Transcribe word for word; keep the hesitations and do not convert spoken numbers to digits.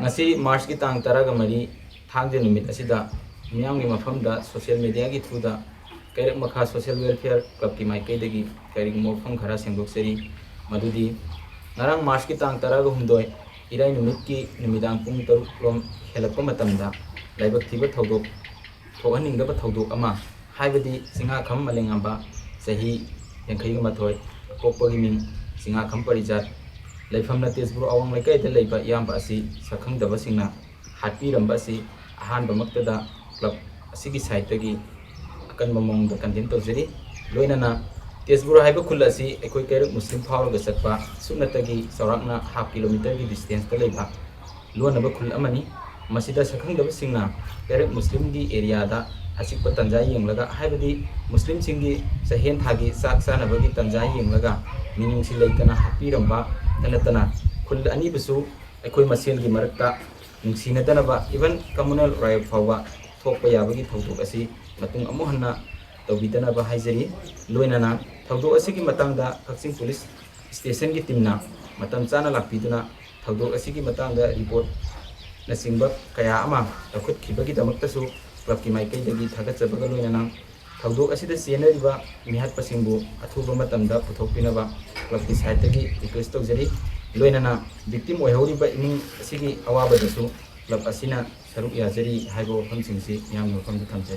ꯉꯁꯤ ꯃꯥꯔꯆꯀꯤ ꯇꯥꯡ ꯇꯔꯥꯒ ꯃꯔꯤ, ꯊꯥꯡꯖ ꯅꯨꯃꯤꯠ ꯑꯁꯤꯗ ꯃꯤꯌꯥꯝꯒꯤ ꯃꯐꯝꯗ social mediaꯒꯤ throughꯗ ꯀꯩꯔꯛ ꯃꯈꯥ Social Welfare Clubꯀꯤ ꯃꯥꯏꯀꯩꯗꯒꯤ ꯀꯔꯤꯒꯨꯝꯕ ꯋꯥꯐꯝ ꯈꯔ ꯁꯦꯡꯗꯣꯛꯆꯔꯤ꯫ ꯃꯗꯨꯗꯤ ꯉꯔꯥꯡ ꯃꯥꯔꯆꯀꯤ ꯇꯥꯡ ꯇꯔꯥꯒ ꯍꯨꯝꯗꯣꯏ, ꯏꯔꯥꯏ ꯅꯨꯃꯤꯠꯀꯤ ꯅꯨꯃꯤꯗꯥꯡ ꯄꯨꯡ ꯇꯔꯨꯛ ꯂꯣꯝ ꯍꯦꯜꯂꯛꯄ ꯃꯇꯝꯗ ꯂꯥꯏꯕꯛ ꯊꯤꯕ ꯊꯧꯗꯣꯛ ꯊꯣꯛꯍꯟꯅꯤꯡꯗꯕ ꯊꯧꯗꯣꯛ ꯑꯃ, ꯍꯥꯏꯕꯗꯤ ꯆꯤꯡꯉꯥꯈꯝ ꯃꯂꯦꯉꯥꯝꯕ, ꯆꯍꯤ ꯌꯥꯡꯈꯩꯒ ꯃꯥꯊꯣꯏ, ꯄꯣꯛꯄꯒꯤ ꯃꯤꯡ ꯆꯤꯡꯉꯥꯈꯝ ꯄꯔꯤꯖꯥꯠ, ꯂꯩꯐꯝꯅ ꯇꯦꯖꯄꯨꯔ ꯑꯋꯥꯡ ꯂꯩꯀꯥꯏꯗ ꯂꯩꯕ ꯏꯌꯥꯝꯕ ꯑꯁꯤ ꯁꯛꯈꯪꯗꯕꯁꯤꯡꯅ ꯍꯥꯠꯄꯤꯔꯝꯕ ꯑꯁꯤ ꯑꯍꯥꯟꯕꯃꯛꯇꯗ club ꯑꯁꯤꯒꯤ sideꯇꯒꯤ ꯑꯀꯟꯕ ꯃꯑꯣꯡꯗ condemn ꯇꯧꯖꯔꯤ꯫ ꯂꯣꯏꯅꯅ ꯇꯦꯖꯄꯨꯔ ꯍꯥꯏꯕ ꯈꯨꯜ ꯑꯁꯤ ꯑꯩꯈꯣꯏ ꯀꯩꯔꯛ ꯃꯨꯁꯂꯤꯝ ꯐꯥꯎꯔꯒ ꯆꯠꯄ ꯁꯨꯞꯅꯇꯒꯤ ꯆꯥꯎꯔꯥꯛꯅ half kilometerꯒꯤ distanceꯇ ꯂꯩꯕ ꯂꯣꯟꯅꯕ ꯈꯨꯜ ꯑꯃꯅꯤ꯫ ꯃꯁꯤꯗ ꯁꯛꯈꯪꯗꯕꯁꯤꯡꯅ ꯀꯩꯔꯛ ꯃꯨꯁꯂꯤꯝꯒꯤ areaꯗ ꯑꯆꯤꯛꯄ ꯇꯥꯟꯖꯥ ꯌꯦꯡꯂꯒ, ꯍꯥꯏꯕꯗꯤ ꯃꯨꯁꯂꯤꯝꯁꯤꯡꯒꯤ ꯆꯥꯛꯍꯦꯟ ꯊꯥꯒꯤ ꯆꯥꯛ ꯆꯥꯅꯕꯒꯤ ꯇꯥꯟꯖꯥ ꯌꯦꯡꯂꯒ ꯃꯤꯅꯨꯡꯁꯤ ꯂꯩꯇꯅ ꯍꯥꯠꯄꯤꯔꯝꯕ ꯅꯠꯇꯅ ꯈꯨꯜ ꯑꯅꯤꯕꯨꯁꯨ ꯑꯩꯈꯣꯏ ꯃꯁꯦꯜꯒꯤ ꯃꯔꯛꯇ ꯅꯨꯡꯁꯤꯅꯗꯅꯕ, even communal riot ꯐꯥꯎꯕ ꯊꯣꯛꯄ ꯌꯥꯕꯒꯤ ꯊꯧꯗꯣꯛ ꯑꯁꯤ ꯃꯇꯨꯡ ꯑꯃꯨꯛ ꯍꯟꯅ ꯇꯧꯕꯤꯗꯅꯕ ꯍꯥꯏꯖꯔꯤ꯫ ꯂꯣꯏꯅꯅ ꯊꯧꯗꯣꯛ ꯑꯁꯤꯒꯤ ꯃꯇꯥꯡꯗ ꯀꯛꯆꯤꯡ police stationꯒꯤ teamꯅ ꯃꯇꯝ ꯆꯥꯅ ꯂꯥꯛꯄꯤꯗꯨꯅ ꯊꯧꯗꯣꯛ ꯑꯁꯤꯒꯤ ꯃꯇꯥꯡꯗ reportꯅꯆꯤꯡꯕ ꯀꯌꯥ ꯑꯃ ꯂꯧꯈꯠꯈꯤꯕꯒꯤꯗꯃꯛꯇꯁꯨ clubꯀꯤ ꯃꯥꯏꯀꯩꯗꯒꯤ ꯊꯥꯒꯠꯆꯕꯒ ꯂꯣꯏꯅꯅ ꯊꯧꯗꯣꯛ ꯑꯁꯤꯗ ꯆꯦꯟꯅꯔꯤꯕ ꯃꯤꯍꯥꯠꯄꯁꯤꯡꯕꯨ ꯑꯊꯨꯕ ꯃꯇꯝꯗ ꯄꯨꯊꯣꯛꯄꯤꯅꯕ clubꯀꯤ sideꯇꯒꯤ request ꯇꯧꯖꯔꯤ꯫ ꯂꯣꯏꯅꯅ victim ꯑꯣꯏꯍꯧꯔꯤꯕ ꯏꯃꯨꯡ ꯑꯁꯤꯒꯤ ꯑꯋꯥꯕꯗꯁꯨ club ꯑꯁꯤꯅ ꯁꯔꯨꯛ ꯌꯥꯖꯔꯤ ꯍꯥꯏꯕ ꯋꯥꯐꯝꯁꯤꯡꯁꯤ ꯃꯤꯌꯥꯝꯒꯤ ꯃꯐꯝꯗ ꯊꯝꯖꯔꯤ꯫